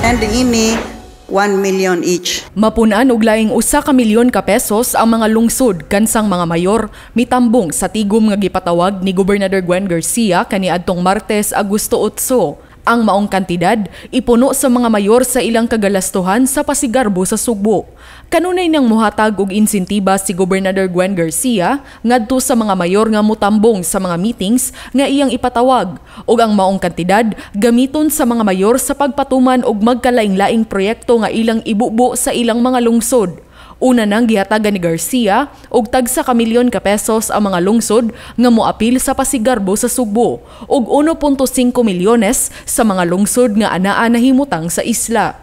attend ini, 1 million each. Mapunan og laing 1 ka milyon ka pesos ang mga lungsod kansang mga mayor mitambong sa tigom nga gipatawag ni Gobernador Gwen Garcia kaniadtong Martes, Agosto 8. Ang maong kantidad ipuno sa mga mayor sa ilang kagalastuhan sa pasigarbo sa Sugbo. Kanunay nang muhatag og insentiba si Gobernador Gwen Garcia ngadto sa mga mayor nga mutambong sa mga meetings nga iyang ipatawag, ug ang maong kantidad gamiton sa mga mayor sa pagpatuman og magkalaing-laing proyekto nga ilang ibubo sa ilang mga lungsod. Una nang gihatagan ni Garcia og tagsa ka milyon ka pesos ang mga lungsod nga moapil sa pasigarbo sa Sugbo ug 1.5 milyones sa mga lungsod nga anaa nahimutang sa isla.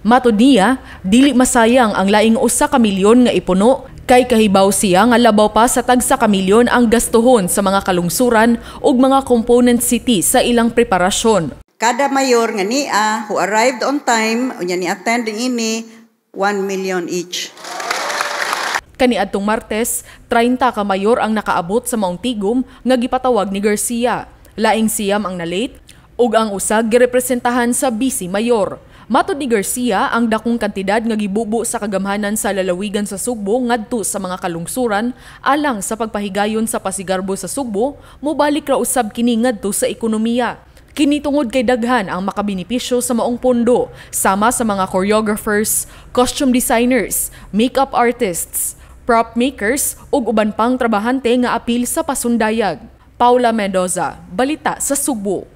Matod niya, dili masayang ang laing 1 ka milyon nga ipuno kay kahibaw siya nga labaw pa sa tagsa ka milyon ang gastuhon sa mga kalungsuran ug mga component city sa ilang preparasyon. Kada mayor nga nia who arrived on time unya ni attend ini, 1 million each. Kaniadtong Martes, 30 ka mayor ang nakaabot sa maong tigom nga gipatawag ni Garcia. Laing 9 ang na-late ug ang usa girepresentahan sa vice mayor. Matod ni Garcia, ang dakong kantidad nga gibubo sa kagamhanan sa lalawigan sa Sugbo ngadto sa mga kalungsuran alang sa pagpahigayon sa pasigarbo sa Sugbo, mobalik ra usab kini ngadto sa ekonomiya. Kini tungod kay daghan ang makabenepisyo sa maong pondo, sama sa mga choreographers, costume designers, makeup artists, prop makers ug uban pang trabahante nga apil sa pasundayag. Paula Mendoza, Balita sa Sugbo.